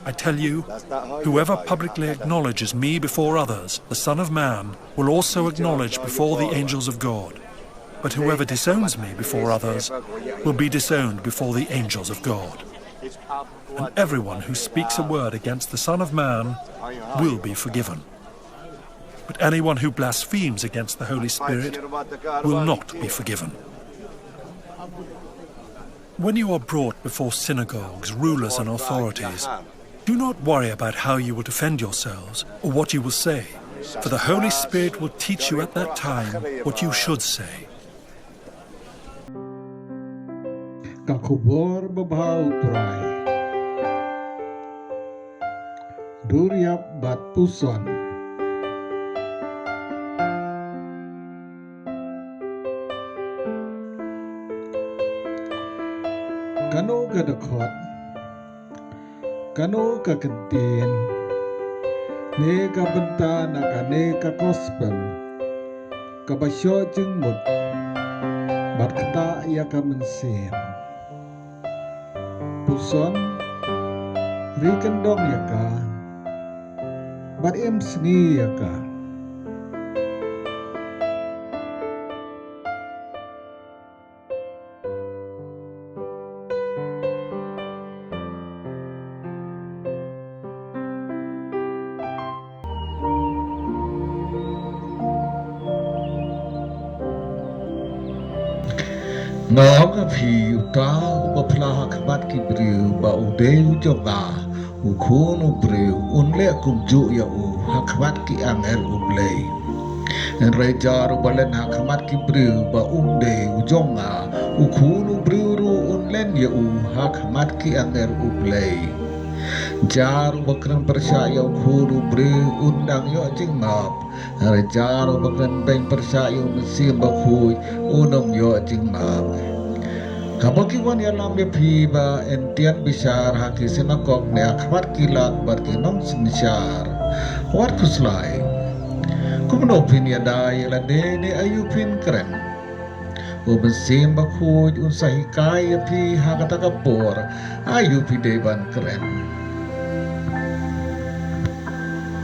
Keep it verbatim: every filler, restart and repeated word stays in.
I tell you, whoever publicly acknowledges me before others, the Son of Man, will also acknowledge before the angels of God. But whoever disowns me before others will be disowned before the angels of God. And everyone who speaks a word against the Son of Man will be forgiven. But anyone who blasphemes against the Holy Spirit will not be forgiven. When you are brought before synagogues, rulers, and authorities, do not worry about how you will defend yourselves or what you will say, for the Holy Spirit will teach you at that time what you should say. Ka khubor babha u Trai. Duriap bad Puson. Kano ka dkhot? Kano ka kyntien? Ne ka bynta na kane ka gospel kaba shoh jingmut bad ktah ïa ka mynsiem. Puson, ri kyndong ïa ka bad im sngi ïa ka. Nga ong ïa phi, uta uba phla ha khmat ki briew ba u dei u jong nga, u Khun u briew un leh kumjuh ïa u ha khmat ki angel u Blei. Hynrei jar uba len ha khmat ki briew ba um dei u jong nga, u Khun u briew ruh un len ïa u ha khmat ki angel u Blei. Jar uba kren pyrshah ïa u Khun u briew un dang ïoh jingmap. Hynrei jar uba kren beiñ pyrshah ïa u Mynsiem Bakhuid un ym ïoh jingmap. Haba ki wan ïalam ïa phi ba yn tian bishar ha ki synagog ne ha khmat ki lad bad ki nongsynshar, wat khuslai. Kumno phin ïada ïa lade ne aïu phin kren? U Mynsiem Bakhuid un sa hikai ïa phi ha kata ka por aïu phi dei ban kren.